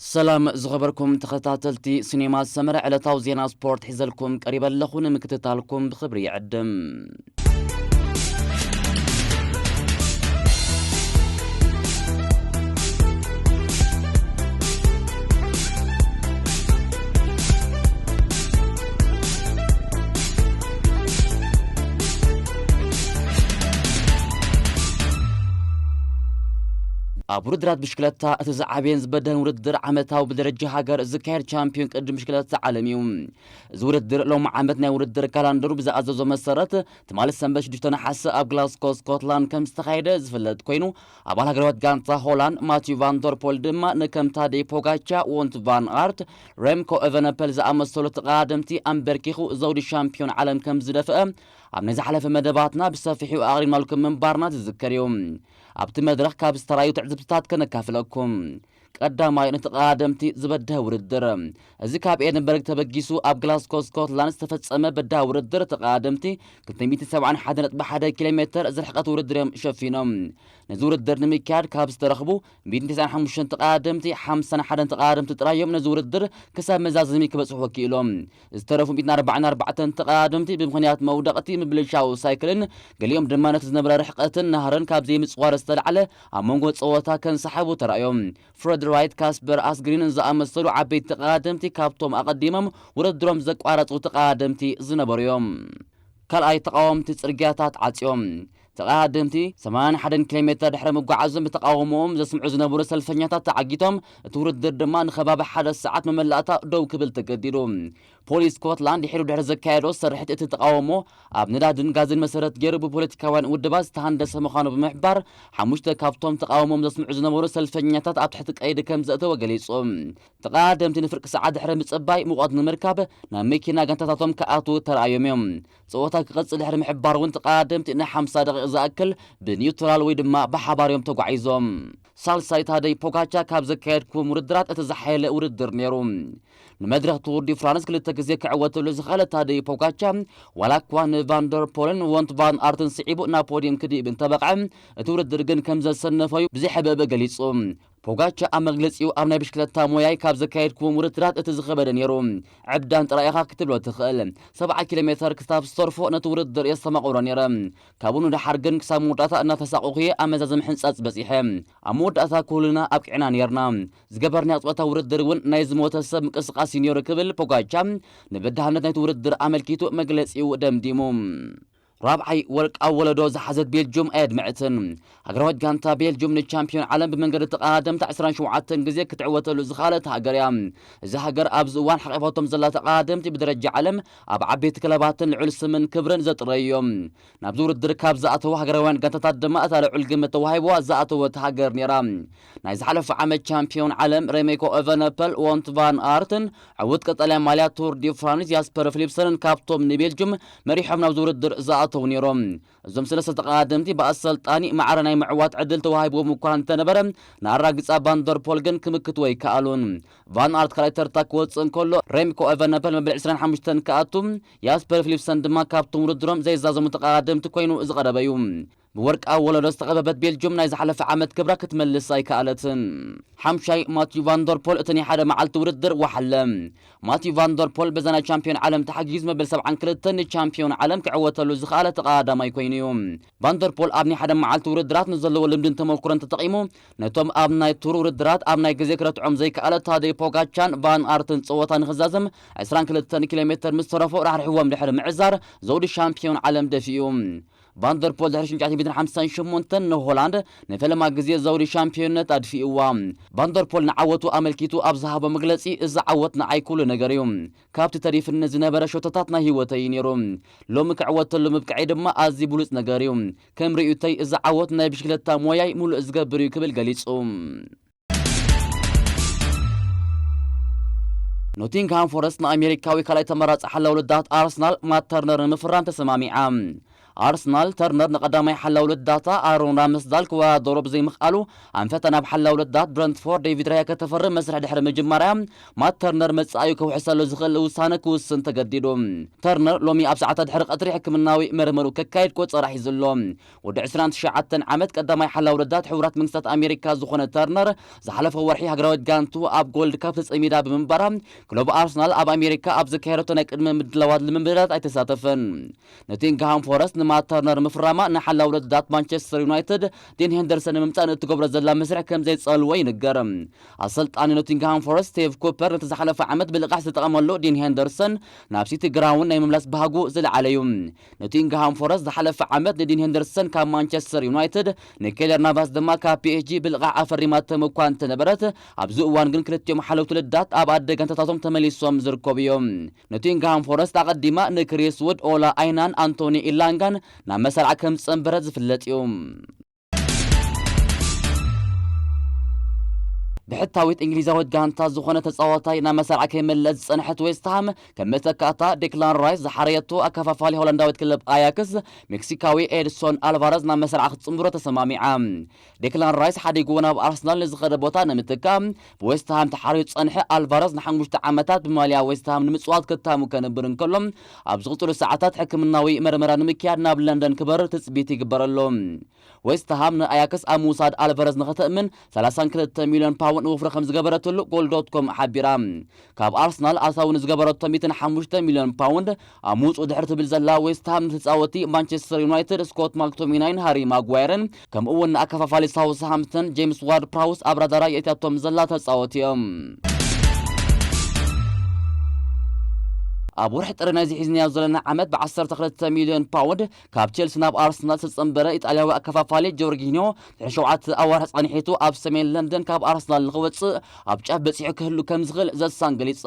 ሰላም ዝኸበርኩም ተኸታተልቲ ሲኔማ ሰመረ፣ ዕለታዊ ዜና ስፖርት ሒዘልኩም ቀሪበ ኣለኹ። ንምክትታልኩም ብኽብሪ ይዕድም። ኣብ ውድድራት ብሽክለታ እቲ ዝዓበየን ዝበደህን ውድድር ዓመታዊ ብደረጃ ሃገር ዝካየድ ቻምፒዮን ቅድድም ብሽክለታ ዓለም እዩ። እዚ ውድድር ሎም ዓመት ናይ ውድድር ካላንደሩ ብዝኣዘዞ መሰረት ትማሊ ሰንበት ሽዱሽተ ነሓሰ ኣብ ግላስኮ ስኮትላንድ ከም ዝተኻየደ ዝፍለጥ ኮይኑ፣ ኣባል ሃገራዊት ጋንታ ሆላንድ ማቲዩ ቫንደርፖል ድማ ንከም ታደይ ፖጋቻ፣ ዎንት ቫን ኣርት፣ ሬምኮ ኤቨነፐል ዝኣመሰሉ ተቐዳደምቲ ኣንበርኪኹ ዘውዲ ሻምፒዮን ዓለም ከም ዝደፍአ ኣብ ናይ ዝሓለፈ መደባትና ብሰፊሑ ኣቕሪብናልኩም ምንባርና ዝዝከር እዩ። ኣብቲ መድረኽ ካብ ዝተራዩ ትዕዝብትታት ከነካፍለኩም። ቀዳማይ፣ ንተቐዳደምቲ ዝበድሀ ውድድር። እዚ ካብ ኤድንበርግ ተበጊሱ ኣብ ግላስኮ ስኮትላንድ ዝተፈጸመ በዳህ ውድድር ተቐዳደምቲ ክልተ ሚእቲ ሰብዓን ሓደን ነጥቢ ሓደ ኪሎ ሜተር ዝርሕቀት ውድድር እዮም ሸፊኖም። ነዚ ውድድር ንምክያድ ካብ ዝተረኽቡ ሚእትን ተስዓን ሓሙሽተን ተቐዳደምቲ ሓምሳን ሓደን ተቐዳደምቲ ጥራይ እዮም ነዚ ውድድር ክሳብ መዛዘሚ ክበጽሑ ወኪሎም። ዝተረፉ ሚእትን ኣርባዓን ኣርባዕተን ተቐዳደምቲ ብምኽንያት መውደቕቲ ምብልሻው ሳይክልን ገሊኦም ድማ ነቲ ዝነበረ ርሕቀትን ናህርን ካብ ዘይምጽዋር ዝተላዕለ ኣብ መንጎ ጸወታ ከንሰሓቡ ተራእዮም። ፍረድ ራይት፣ ካስፐር ኣስግሪንን ዝኣመሰሉ ዓበይቲ ተቐዳደምቲ ካብቶም ኣቐዲሞም ውድድሮም ዘቋረጹ ተቐዳደምቲ ዝነበሩ እዮም። ካልኣይ፣ ተቓወምቲ ጽርግያታት ዓጽዮም። ተቐዳደምቲ ሰማንያን ሓደን ኪሎ ሜተር ድሕሪ ምጓዓዞም ብተቓውሞኦም ዘስምዑ ዝነበሩ ሰልፈኛታት ተዓጊቶም፣ እቲ ውድድር ድማ ንኸባቢ ሓደ ሰዓት መመላእታ ደው ክብል ተገዲዱ። ፖሊስ ስኮትላንድ ድሒሩ ድሕሪ ዘካየዶ ስርሒት እቲ ተቓውሞ ኣብ ነዳድን ጋዝን መሰረት ገይሩ ብፖለቲካውያን ውድባት ዝተሃንደሰ ምዃኑ ብምሕባር፣ ሓሙሽተ ካብቶም ተቓውሞኦም ዘስምዑ ዝነበሩ ሰልፈኛታት ኣብ ትሕቲ ቀይዲ ከም ዘእተወ ገሊጹ። ተቐዳደምቲ ንፍርቂ ሰዓት ድሕሪ ምጽባይ ሙቐት ንምርካብ ናብ መኪና ጋንታታቶም ክኣትዉ ተራእዮም እዮም። ጸወታ ክቕጽል ድሕሪ ምሕባር እውን ተቐዳደምቲ ንሓምሳ ደቂቕ ዝኣክል ብኒውትራል ወይ ድማ ብሓባር እዮም ተጓዒዞም። ሳልሳይ፣ ታደይ ፖጋቻ ካብ ዘካየድኩም ውድድራት እቲ ዝሓየለ ውድድር ነይሩ። ንመድረኽ ቱር ዲ ፍራንስ ክልተ ግዜ ክዕወተሉ ዝኽኣለ ታደይ ፖጋቻ ዋላ እኳ ንቫንደርፖልን ዎንት ቫን ኣርትን ስዒቡ ናብ ፖዲየም ክድይብ እንተበቕዐ፣ እቲ ውድድር ግን ከም ዘሰነፈዩ ብዘይሕበበ ገሊጹ። ፖጋቻ ኣብ መግለጺኡ ኣብ ናይ ብሽክለታ ሞያይ ካብ ዘካየድክዎም ውድድራት እቲ ዝኸበደ ነይሩ። ዕብዳን ጥራይ ኢኻ ክትብሎ ትኽእል። ሰብዓ ኪሎ ሜተር ክሳብ ዝተርፎ ነቲ ውድድር የስተማቕሮ ነይረ። ካብኡ ንደሓር ግን ክሳብ መወዳእታ እናተሳቐኹ እየ ኣብ መዛዘሚ ሕንጻጽ በጺሐ። ኣብ መወዳእታ ኩልና ኣብቂዕና ነይርና። ዝገበርናዮ ጸወታ ውድድር እውን ናይ ዝሞተ ሰብ ምንቅስቓስ እዩ ነይሩ ክብል ፖጋቻ ንበዳህነት ናይቲ ውድድር ኣመልኪቱ መግለጺኡ ደምዲሙ። ራብዓይ፣ ወርቃዊ ወለዶ ዝሓዘት ቤልጅዩም ኣየድምዕትን። ሃገራዊት ጋንታ ቤልጅዩም ንቻምፒዮን ዓለም ብመንገዲ ተቐዳደምታ ዕስራን ሸውዓተን ግዜ ክትዕወተሉ ዝኸኣለት ሃገር እያ። እዛ ሃገር ኣብዚ እዋን ሓቒፋቶም ዘላ ተቐዳደምቲ ብደረጃ ዓለም ኣብ ዓበይቲ ክለባትን ልዑል ስምን ክብርን ዘጥረዩ እዮም። ናብዚ ውድድር ካብ ዝኣተዉ ሃገራውያን ጋንታታት ድማ እታ ልዑል ግምት ተዋሂብዋ ዝኣተወት ሃገር ነይራ። ናይ ዝሓለፈ ዓመት ቻምፒዮን ዓለም ሬሜኮ ኤቨነፐል፣ ዎንት ቫን ኣርትን ዕዉት ቀጠልያ ማልያ ቱር ዲ ፍራንስ ያስፐር ፊሊፕሰንን ካብቶም ንቤልጅም መሪሖም ናብዚ ውድድር ዝኣተዉ ነይሮም። እዞም ሰለስተ ተቐዳደምቲ ብኣሰልጣኒ ማዕረ ናይ ምዕዋት ዕድል ተዋሂብዎም እኳ እንተነበረ፣ ንኣራግጻ ቫንደርፖል ግን ክምክትዎ ኣይከኣሉን። ቫን ኣርት ካልኣይ ተርታ ክወጽእ እንከሎ፣ ሬምኮ ኤቨነፐል መበል ዕስራን ሓሙሽተን ክኣቱ፣ ያስፐር ፊሊፕሰን ድማ ካብቶም ውድድሮም ዘይዛዘሙ ተቐዳደምቲ ኮይኑ ዝቐረበ እዩ። ብወርቃዊ ወለዶ ዝተቐበበት ቤልጅም ናይ ዝሓለፈ ዓመት ክብራ ክትመልስ ኣይከኣለትን። ሓምሻይ፣ ማቲዩ ቫንደርፖል እቲ ናይ ሓደ መዓልቲ ውድድር ወሓለ። ማቲዩ ቫንደርፖል በዛ ናይ ቻምፒዮን ዓለም ተሓጊዙ መበል ሰብዓን ክልተን ንቻምፒዮን ዓለም ክዕወተሉ ዝኸኣለ ተቐዳዳማይ ኮይኑ እዩ። ቫንደርፖል ኣብ ናይ ሓደ መዓልቲ ውድድራት ንዘለዎ ልምድን ተመኩሮን ተጠቒሙ፣ ነቶም ኣብ ናይ ቱር ውድድራት ኣብ ናይ ግዜ ክረትዖም ዘይከኣለ ታደይ ፖጋቻን ቫን ኣርትን ጸወታ ንኽዛዘም ዕስራን ክልተን ኪሎ ሜተር ምስ ተረፎ ራሕሪሕዎም ድሕሪ ምዕዛር ዘውዲ ሻምፒዮን ዓለም ደፊኡ። ቫንደርፖል ድሕሪ ሽዱሽተ ሚእትን ሓምሳን ሸሞንተን ንሆላንድ ንፈለማ ግዜ ዘውዲ ሻምፒዮንነት ኣድፊእዋ። ቫንደርፖል ንዓወቱ ኣመልኪቱ ኣብ ዝሃቦ መግለጺ፣ "እዚ ዓወት ንዓይ ኩሉ ነገር እዩ። ካብቲ ተሪፍኒ ዝነበረ ሸቶታት ናይ ህይወተይ እዩ ነይሩ። ሎሚ ክዕወተሉ ምብቅዐይ ድማ ኣዝዩ ብሉጽ ነገር እዩ። ከም ርእይቶይ፣ እዚ ዓወት ናይ ብሽክለታ ሞያይ ሙሉእ ዝገብር እዩ" ክብል ገሊጹ። ኖቲንግሃም ፎረስት ንኣሜሪካዊ ካልኣይ ተመራጺ ሓላው ልዳት ኣርሰናል ማት ተርነር ንምፍራም ተሰማሚዓ። ኣርሰናል፣ ተርነር ንቐዳማይ ሓላው ልዳታ ኣሮን ራምስዳል ክወዳደሮ ብዘይምኽኣሉ፣ ኣንፈታ ናብ ሓላው ልዳት ብረንትፎርድ ዴቪድ ራያ ከተፈርም መስርሕ ድሕሪ ምጅማርያ፣ ማት ተርነር መጻኢኡ ከውሕሰሉ ዝኽእል ውሳነ ክውስን ተገዲዱ። ተርነር ሎሚ ኣብ ሰዓታት ድሕሪ ቀትሪ ሕክምናዊ መርመሩ ከካይድ ቆጸራ ሒዙ ኣሎ። ወዲ ዕስራን ትሽዓተን ዓመት ቀዳማይ ሓላው ልዳት ሕቡራት መንግስታት ኣሜሪካ ዝኾነ ተርነር፣ ዝሓለፈ ወርሒ ሃገራዊት ጋንቱ ኣብ ጎልድ ካፕ ተጸሚዳ ብምንባራ፣ ክለቡ ኣርሰናል ኣብ ኣሜሪካ ኣብ ዘካየደቶ ናይ ቅድመ ምድላዋት ልምምዳት ኣይተሳተፈን። ኖቲንግሃም ፎረስት ንማት ተርነር ምፍራማ ንሓላው ልዳት ማንቸስተር ዩናይትድ ዴን ሄንደርሰን ንምምጻእ ንእትገብሮ ዘላ መስርሕ ከም ዘይጸልዎ ይንገር። ኣሰልጣኒ ኖቲንግሃም ፎረስት ስቴቭ ኩፐር ነቲ ዝሓለፈ ዓመት ብልቓሕ ዝተጠቐመሉ ዴን ሄንደርሰን ናብ ሲቲ ግራውንድ ናይ ምምላስ ባህጉ ዝለዓለ እዩ። ኖቲንግሃም ፎረስት ዝሓለፈ ዓመት ንዲን ሄንደርሰን ካብ ማንቸስተር ዩናይትድ፣ ንኬለር ናቫስ ድማ ካብ ፒ ኤስ ጂ ብልቓሕ ኣፈሪማቶም እኳ እንተነበረት፣ ኣብዚ እዋን ግን ክልቲኦም ሓለውቲ ልዳት ኣብ ኣደ ጋንታታቶም ተመሊሶም ዝርከቡ እዮም። ኖቲንግሃም ፎረስት ኣቐዲማ ንክሪስ ውድ፣ ኦላ ኣይናን ኣንቶኒ ኢላንጋን ናብ መሳርዓ ከም ዝጸንበረት ዝፍለጥ እዩ። ብሕታዊት እንግሊዛዊት ጋንታ ዝኾነ ተጻዋታይ ናብ መሳርዓ ከይመለስ ዝጸንሐት ዌስትሃም፣ ከም መተካእታ ዴክላን ራይስ ዝሓረየቶ ኣከፋፋሊ ሆላንዳዊት ክለብ ኣያክስ፣ ሜክሲካዊ ኤድሶን ኣልቫረዝ ናብ መሳርዓ ክትጽንብሮ ተሰማሚዓ። ዴክላን ራይስ ሓዲግዎ ናብ ኣርሰናል ንዝኸደ ቦታ ንምትካእ፣ ብዌስትሃም ተሓርዩ ዝጸንሐ ኣልቫረዝ ንሓሙሽተ ዓመታት ብማልያ ዌስትሃም ንምጽዋት ክታሙ ከንብር እንከሎ፣ ኣብ ዝቕጽሉ ሰዓታት ሕክምናዊ መርመራ ንምክያድ ናብ ለንደን ክበርር ትጽቢት ይግበረሉ። ዌስትሃም ንኣያክስ ኣብ ምውሳድ ኣልቫረዝ ንኸተእምን ሰላሳን ክልተ ሚልዮን ፓውንድ ወፍሪ ከም ዝገበረትሉ ጎል ዶት ኮም ሓቢራ። ካብ ኣርሰናል ኣታዊ ንዝገበረቶ ሚእትን ሓሙሽተ ሚልዮን ፓውንድ ኣብ ምውጽኡ ድሕሪ ትብል ዘላ ዌስትሃም ንተጻወቲ ማንቸስተር ዩናይትድ ስኮት ማክቶሚናይን ሃሪ ማጓየርን ከምኡ እውን ንኣከፋፋሊ ሳውስሃምፕተን ጄምስ ዋርድ ፕራውስ ኣብ ራዳራ የእትያቶም ዘላ ተጻወቲ እዮም። ኣብ ወርሒ ጥሪ ናይዚ ሒዝናዮ ዘለና ዓመት ብ ዓሰርተ ክልተ ሚልዮን ፓውንድ ካብ ቼልሲ ናብ ኣርሰናል ዝተጸንበረ ኢጣልያዊ ኣከፋፋሊ ጆርጊኒዮ ድሕሪ ሸውዓተ ኣዋርሕ ጸኒሒቱ ኣብ ሰሜን ለንደን ካብ ኣርሰናል ንኽወጽእ ኣብ ጫፍ በጺሑ ክህሉ ከም ዝኽእል ዘሳን ገሊጻ።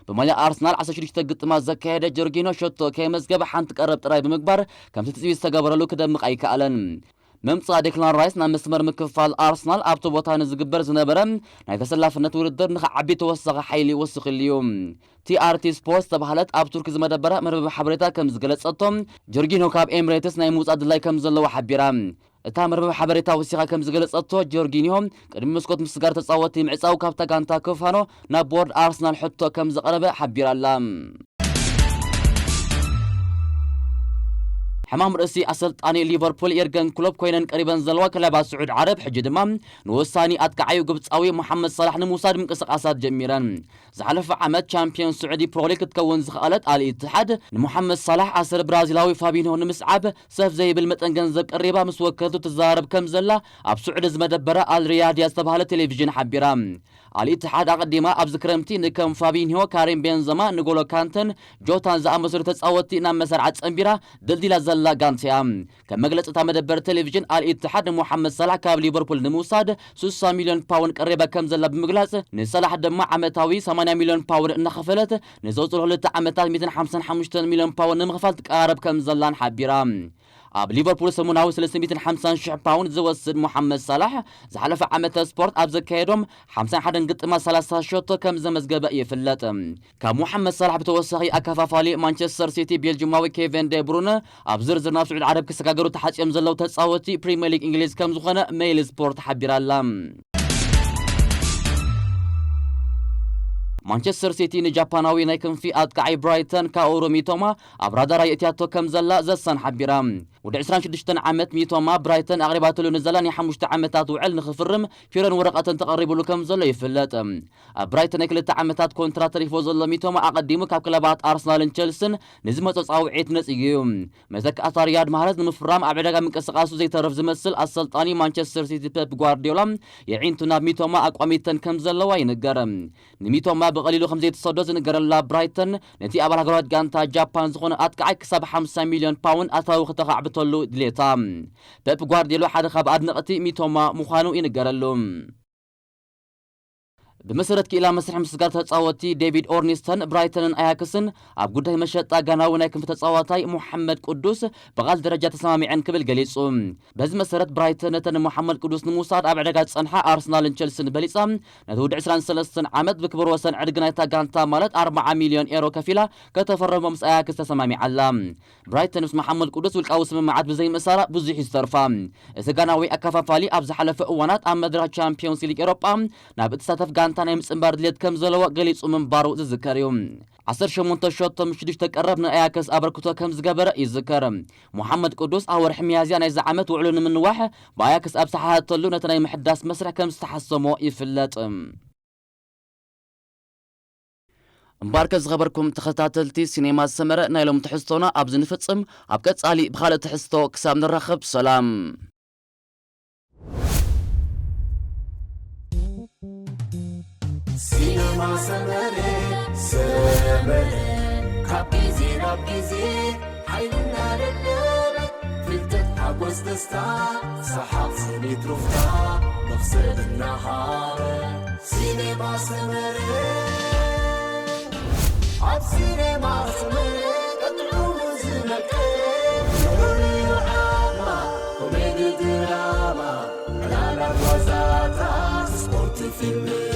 ብማልያ ኣርሰናል ዓሰርተ ሽዱሽተ ግጥማት ዘካየደ ጆርጊኒዮ ሸቶ ከየመዝገበ ሓንቲ ቀረብ ጥራይ ብምግባር ከምቲ ትጽቢት ዝተገበረሉ ክደምቕ ኣይከኣለን። ምምጻእ ዴክላን ራይስ ናብ መስመር ምክፍፋል ኣርሰናል ኣብቲ ቦታ ንዝግበር ዝነበረ ናይ ተሰላፍነት ውድድር ንኽዓቢ ተወሳኺ ሓይሊ ወሲኽሉ እዩ። ቲ ኣር ቲ ስፖርት ዝተባህለት ኣብ ቱርኪ ዝመደበራ መርበብ ሓበሬታ ከም ዝገለጸቶ፣ ጆርጊኖ ካብ ኤምሬትስ ናይ ምውጻእ ድላይ ከም ዘለዎ ሓቢራ። እታ መርበብ ሓበሬታ ወሲኻ ከም ዝገለጸቶ፣ ጆርጊኒሆ ቅድሚ መስኮት ምስጋር ተጻወቲ ምዕጻው ካብታ ጋንታ ክፋኖ ናብ ቦርድ ኣርሰናል ሕቶ ከም ዘቐረበ ሓቢራ ኣላ። ሕማም ርእሲ ኣሰልጣኒ ሊቨርፑል የርገን ክሎፕ ኮይነን ቀሪበን ዘለዋ ክለባት ስዑድ ዓረብ፣ ሕጂ ድማ ንወሳኒ ኣጥቃዓዩ ግብጻዊ መሓመድ ሳላሕ ንምውሳድ ምንቅስቓሳት ጀሚረን። ዝሓለፈ ዓመት ቻምፒዮን ስዑዲ ፕሮሊግ ክትከውን ዝኸኣለት ኣል ኢትሓድ፣ ንሞሓመድ ሳላሕ ኣሰር ብራዚላዊ ፋቢንሆ ንምስዓብ ሰፍ ዘይብል መጠን ገንዘብ ቀሪባ ምስ ወከልቱ ትዘራረብ ከም ዘላ ኣብ ስዑዲ ዝመደበረ ኣል ሪያድያ ዝተባህለ ቴሌቪዥን ሓቢራ። ኣል ኢትሓድ ኣቐዲማ ኣብዚ ክረምቲ ንከም ፋቢንሆ፣ ካሪም ቤንዘማ፣ ንጎሎ ካንተን ጆታን ዝኣመሰሉ ተጻወትቲ ናብ መሰርዓ ጸንቢራ ደልዲላ ዘላ ጋንታ እያ። ከም መግለጺ እታ መደበር ቴሌቪዥን ኣል ኢትሓድ ንሞሓመድ ሳላሕ ካብ ሊቨርፑል ንምውሳድ ስሳ ሚልዮን ፓውንድ ቀሪባ ከም ዘላ ብምግላጽ፣ ንሳላሕ ድማ ዓመታዊ ሰማንያ ሚልዮን ፓውንድ እናኸፈለት ንዘውፅሉ ክልተ ዓመታት ሚእትን ሓምሳን ሓሙሽተን ሚልዮን ፓውንድ ንምኽፋል ትቀራረብ ከም ዘላን ሓቢራ። ኣብ ሊቨርፑል ሰሙናዊ ሰለስተ ሚእትን ሓምሳን ሽሕ ፓውንድ ዝወስድ ሞሓመድ ሳላሕ ዝሓለፈ ዓመተ ስፖርት ኣብ ዘካየዶም ሓምሳን ሓደን ግጥማት ሰላሳ ሸቶ ከም ዘመዝገበ ይፍለጥ። ካብ ሞሓመድ ሳላሕ ብተወሳኺ ኣከፋፋሊ ማንቸስተር ሲቲ ቤልጅማዊ ኬቨን ደ ብሩነ ኣብ ዝርዝር ናብ ስዑድ ዓረብ ክሰጋገሩ ተሓጽዮም ዘለዉ ተጻወቲ ፕሪምየር ሊግ እንግሊዝ ከም ዝኾነ ሜይል ስፖርት ሓቢራ ኣላ። ማንቸስተር ሲቲ ንጃፓናዊ ናይ ክንፊ ኣጥቃዓይ ብራይተን ካኦሩ ሚቶማ ኣብ ራዳራ የእትያቶ ከም ዘላ ዘሳን ሓቢራ። ወዲ ዕስራን ሽዱሽተን ዓመት ሚቶማ ብራይተን ኣቕሪባትሉ ንዘላ ናይ ሓሙሽተ ዓመታት ውዕል ንኽፍርም ፊረን ወረቐተን ተቐሪብሉ ከም ዘሎ ይፍለጥ። ኣብ ብራይተን ናይ ክልተ ዓመታት ኮንትራት ተሪፎ ዘሎ ሚቶማ ኣቐዲሙ ካብ ክለባት ኣርሰናልን ቸልስን ንዝመጾ ጻውዒት ነጺጉ እዩ። መተካእታ ሪያድ ማህረዝ ንምፍራም ኣብ ዕዳጋ ምንቅስቓሱ ዘይተርፍ ዝመስል ኣሰልጣኒ ማንቸስተር ሲቲ ፔፕ ጓርዲዮላ የዒንቱ ናብ ሚቶማ ኣቋሚተን ከም ዘለዋ ይንገር። ንሚቶማ ብቐሊሉ ከም ዘይትሰዶ ዝንገረላ ብራይተን ነቲ ኣባል ሃገራዊት ጋንታ ጃፓን ዝኾነ ኣጥቃዓይ ክሳብ ሓምሳ ሚልዮን ፓውንድ ኣታዊ ክተኻዕብተሉ ድሌታ። ፔፕ ጓርዲዮላ ሓደ ካብ ኣድነቕቲ ሚቶማ ምዃኑ ይንገረሉ። ብመሰረት ክኢላ መስርሕ ምስጋር ተጻወቲ ዴቪድ ኦርኒስተን፣ ብራይተንን ኣያክስን ኣብ ጉዳይ መሸጣ ጋናዊ ናይ ክንፊ ተጻዋታይ ሞሐመድ ቅዱስ ብቓል ደረጃ ተሰማሚዐን ክብል ገሊጹ። በዚ መሰረት ብራይተን ነተን ሞሐመድ ቅዱስ ንምውሳድ ኣብ ዕዳጋ ዝጸንሓ ኣርሰናልን ቸልስን በሊጻ፣ ነቲ ወዲ ዕስራን ሰለስተን ዓመት ብክብር ወሰን ዕድጊ ናይታ ጋንታ ማለት ኣርባዓ ሚልዮን ኤሮ ከፊላ ከተፈርሞ ምስ ኣያክስ ተሰማሚዓ ኣላ። ብራይተን ምስ መሓመድ ቅዱስ ውልቃዊ ስምምዓት ብዘይምእሳራ ብዙሕ እዩ ዝተርፋ። እቲ ጋናዊ ኣከፋፋሊ ኣብ ዝሓለፈ እዋናት ኣብ መድረኽ ቻምፒዮንስ ሊግ ኤሮጳ ናብ እትሳተፍ ጋንታ ናይ ምጽንባር ድሌት ከም ዘለዎ ገሊጹ ምንባሩ ዝዝከር እዩ። ዓሰርተ ሸሞንተ ሸቶ ምስ ሽዱሽተ ቀረብ ንኣያክስ ኣበርክቶ ከም ዝገበረ ይዝከር። መሓመድ ቅዱስ ኣብ ወርሒ ሚያዝያ ናይዚ ዓመት ውዕሉ ንምንዋሕ ብኣያክስ ኣብ ዝተሓተተሉ ነቲ ናይ ምሕዳስ መስርሕ ከም ዝተሓሰሞ ይፍለጥ። እምበኣርከ ዝኸበርኩም ተኸታተልቲ ሲኔማ ሰመረ፣ ናይ ሎም ትሕዝቶና ኣብዚ ንፍጽም። ኣብ ቀጻሊ ብኻልእ ትሕዝቶ ክሳብ ንራኸብ ሰላም። ሲነማ ሰመረ ሰመረ ካብ ግዜ ናብ ግዜ ሓይልና ደለበ ፍልጠት ሓጎስ ደስታ ሰሓቕ ስኒት ሩፍታ መኽሰብ እናሃበ ሲነማ ሰመረ ኣብ ሲነማ ሰመረ ቀጥዑ ዝነቀ ፍሉይ ዓማ ኮሜዲ ድራማ ዕላላት ዋዛታት ስፖርት ፊልም